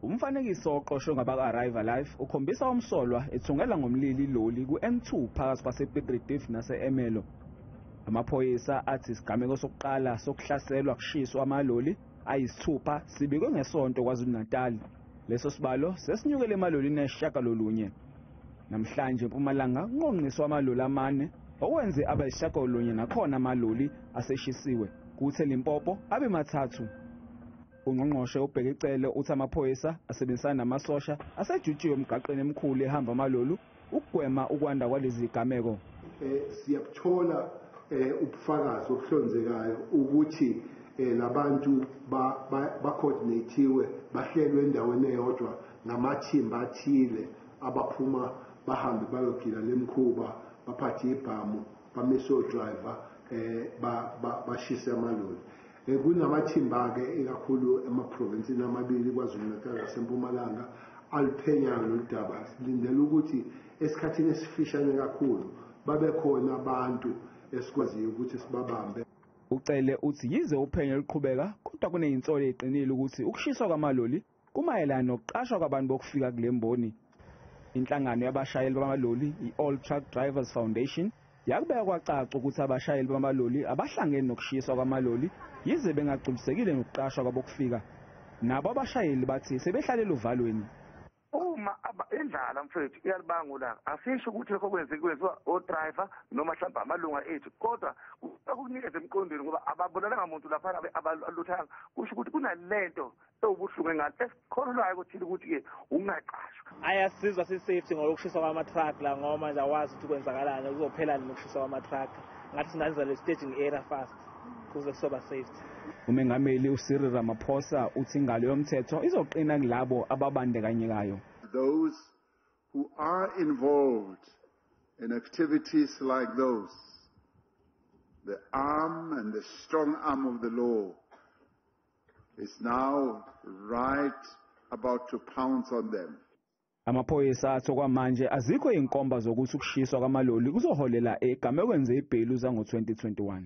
Umfanekiso oqoshwe ngabaka-Arrive Alive ukhombisa umsolwa ethungela ngomlilo iloli ku-N2 phakathi kwase-Piet Retief nase-Ermelo. Amaphoyisa athi isigameko sokuqala sokuhlaselwa kushiswa amaloli ayisithupha sibikwe ngeSonto KwaZulu-Natal. Leso sibalo sesinyukele emalolini ayisishiyagalolunye. Namhlanje eMpumalanga kunqonqiswa amaloli amane okwenze abayisishiyagalolunye nakhona amaloli aseshisiwe. Kuthi eLimpopo abe mathathu. Ungqongqoshe uBheki Cele uthi amaphoyisa asebenzisana namasosha asejutshiwe emgaqweni emikhulu ehamba amaloli ukugwema ukwanda kwalezi zigameko. Siyabuthola ubufakazi obuhlonzekayo ukuthi labantu ba-coordinatiwe, bahlelwe endaweni eyodwa ngamathimba athile abaphuma bahambe bayogila lemkhuba, baphathe ibhamu, bamise o-driver, bashise amaloli. Kunamathimba-ke ikakhulu emaprovinsini amabili KwaZulu-Natal naseMpumalanga aluphenyayo lolu daba. Silindele ukuthi esikhathini esifishane kakhulu babe khona abantu esikwaziyo ukuthi sibabambe. Ucele uthi yize uphenyo luqhubeka kodwa kunezinsolo eziqinile ukuthi ukushiswa kwamaloli kumayelana nokuqashwa kwabantu bokufika kule mboni. Inhlangano yabashayeli bamaloli i-All Truck Drivers Foundation yakubeka kwacaca ukuthi abashayeli bamaloli abahlangene nokushiswa kwamaloli yize bengagculisekile nokuqashwa kwabokufika. Nabo abashayeli bathi sebehlalela uvalweni. Uma indlala mfethu iyalibanga ulaka, asisho ukuthi lokho kwenzeka kwenziwa o-driver noma mhlawumbe amalunga ethu, kodwa kukunikeza emqondweni ngoba ababulalanga muntu laphana, abaluthanga, kusho ukuthi kunalento ewubuhlungu engalo esikholelwayo ukuthi ukuthi-ke ungaqashwa. Ayasizwa si-safety ngokushiswa kwama-truck la, ngoba manje awazi ukuthi kwenzakalani, kuzophela nini ukushiswa kwama-truck. Ngathi singenza le staging area fast kuze kuzoba safety. Umengameli uCyril Ramaphosa uthi ingalo yomthetho izoqina kulabo ababandakanyekayo. Those who are involved in activities like those, the arm and the strong arm of the law is now right about to pounce on them. Amaphoyisa athi okwamanje azikho izinkomba zokuthi ukushiswa kwamaloli kuzoholela egamekweni zezibhelu zango-2021.